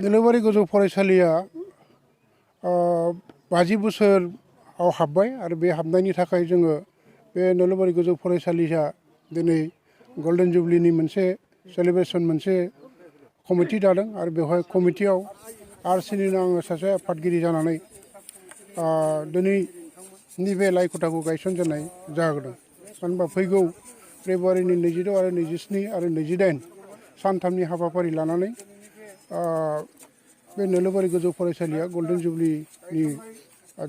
नलबारि गोजौ फरायसालिया 50 बोसोराव हाबबाय आरो बे हाबनायनि थाखाय जोङो बे नलबारि गोजौ फरायसालिया दिनै गल्डेन जुबलिनि मोनसे सेलिब्रेसन मोनसे कमिटि दादों आरो बेवहाय कमिटियाव आरसिनिनो आङो सासे आफादगिरि जानानै दिनैनि बे लाइ खथाखौ गायसनजेननाय जादों। मानो होनबा फैगौ फेब्रुवारिनि 26 आरो 27 आरो 28 सानथामनि हाबाफारि लानानै बे नलबारि गोजौ फरायसालिया गल्डेन जुबलिनि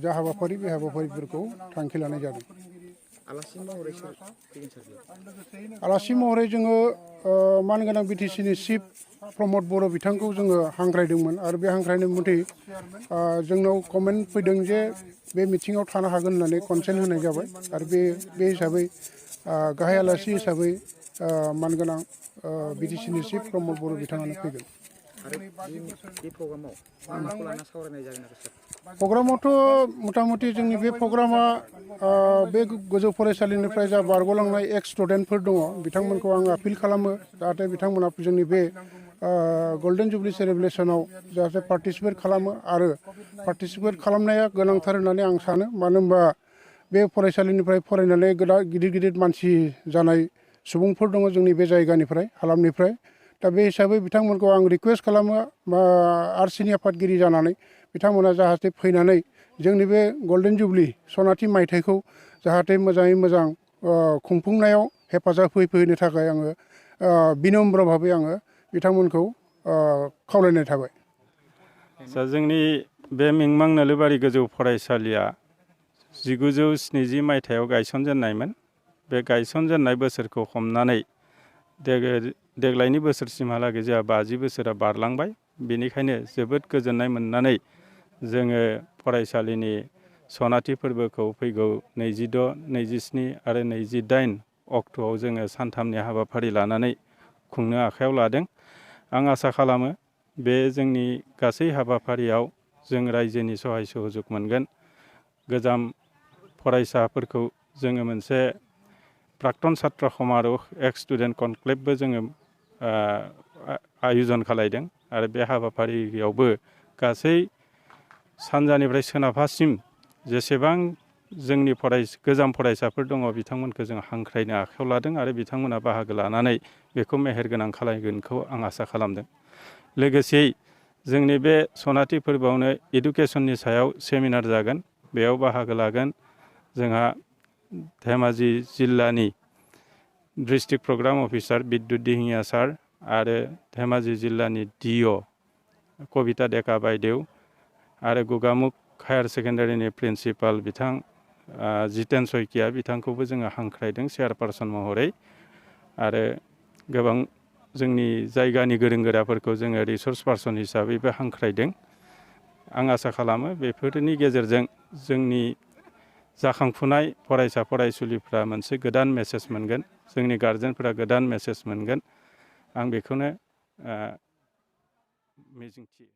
जा हाबाफारि बे हाबाफारिफोरखौ थांखि लानाय जादों। आलासि महरै जोङो मानगोनां बिटिसिनि चिफ प्रमद बर' बिथांखौ जोङो हांख्रायदोंमोन आरो बे हांख्रायनाय मथै जोंनाव कमेन्ट फैदों जे बे मिटिङाव थानो हागोन होननानै कनसेन्ट होनाय जाबाय आरो बे हिसाबै गाहाय आलासि हिसाबै मानगोनां बिटिसिनि चिफ प्रमद बर' बिथाङानो फैगोन। प्रग्रामावथ' मथा मथि जोंनि बे प्रग्रामा बे गोजौ फरायसालिनिफ्राय जा बारग'लांनाय एक्स स्टुडेन्टफोर दङ बिथांमोनखौ आं आपिल खालामो जाहाथे बिथांमोना जोंनि बे गल्डेन जुबलि सेलिब्रेसनाव जाहाथे पार्टिसिपेट खालामो आरो पार्टिसिपेट खालामनाया गोनांथार होननानै आं सानो। मानो होनबा बे फरायसालिनिफ्राय फरायनानै गिदिर गिदिर मानसि जानाय सुबुंफोर दङ जोंनि बे जायगानिफ्राय हालामनिफ्राय। दा बे हिसाबै बिथांमोनखौ आं रिकुवेस्ट खालामो आरसिनि आफादगिरि जानानै बिथांमोना जाहाथे फैनानै जोंनि बे गल्डेन जुबलि सनाथि मायथाइखौ जाहाथे मोजाङै मोजां खुंफुंनायाव हेफाजाब होफैनो थाखाय आङो बिनम्र भाबै आङो बिथांमोनखौ खावलायनाय थाबाय। जोंनि बे मिंमां नलबारि गोजौ फरायसालिया 1970 मायथाइयाव गायसनजेननायमोन। बे गायसनजेननाय बोसोरखौ हमनानै देग्लायनि बोसोरसिमहालागै जोंहा 50 बोसोरा बारलांबाय। बेनिखायनो जोबोद गोजोननाय मोननानै जोङो फरायसालिनि सनाथि फोरबोखौ फैगौ 26, 27 आरो 28 अक्ट'आव जोङो सानथामनि हाबाफारि लानानै खुंनो आखायाव लादों। आं आसा खालामो बे जोंनि गासै हाबाफारियाव जों रायजोनि सहाय सहयोग मोनगोन। गोजाम फरायसाफोरखौ जोङो मोनसे प्राक्तन छात्र समार'ह एक्स स्टुडेन्ट कनक्लेभबो जोङो आयजन खालायदों आरो बे हाबाफारियावबो गासै सानजानिफ्राय सोनाबहासिम जेसेबां जोंनि गोजाम फरायसाफोर दङ बिथांमोनखौ जों हांख्रायनो आखायाव लादों आरो बिथांमोना बाहागो लानानै बेखौ मेहेरगोनां खालामगोनखौ आं आसा खालामदों। लोगोसेयै जोंनि बे सनाथि फोरबोआवनो इडुकेसननि सायाव सेमिनार जागोन। बेयाव बाहागो लागोन जोंहा धेमाजि जिल्लानि डिस्ट्रिक्ट प्रग्राम अफिसार बिद्युत दिहिङिया सार आरो धेमाजि जिल्लानि DO कबिता डेका बायदेव आरो गगामुख हायार सेकेन्डारिनि प्रिन्सिपाल बिथां जितेन सयकिया बिथांखौबो जोङो हांख्रायदों चेयारपारसन महरै आरो गोबां जोंनि जायगानि गोरों गोराफोरखौ जोङो रिसर्स पार्सन हिसाबैबो हांख्रायदों। आं आसा खालामो बेफोरनि गेजेरजों जोंनि जाखांफुनाय फरायसा फरायसुलिफ्रा मोनसे गोदान मेसेज मोनगोन, जोंनि गार्जेनफोरा गोदान मेसेज मोनगोन। आं बेखौनो मिजिंथियो।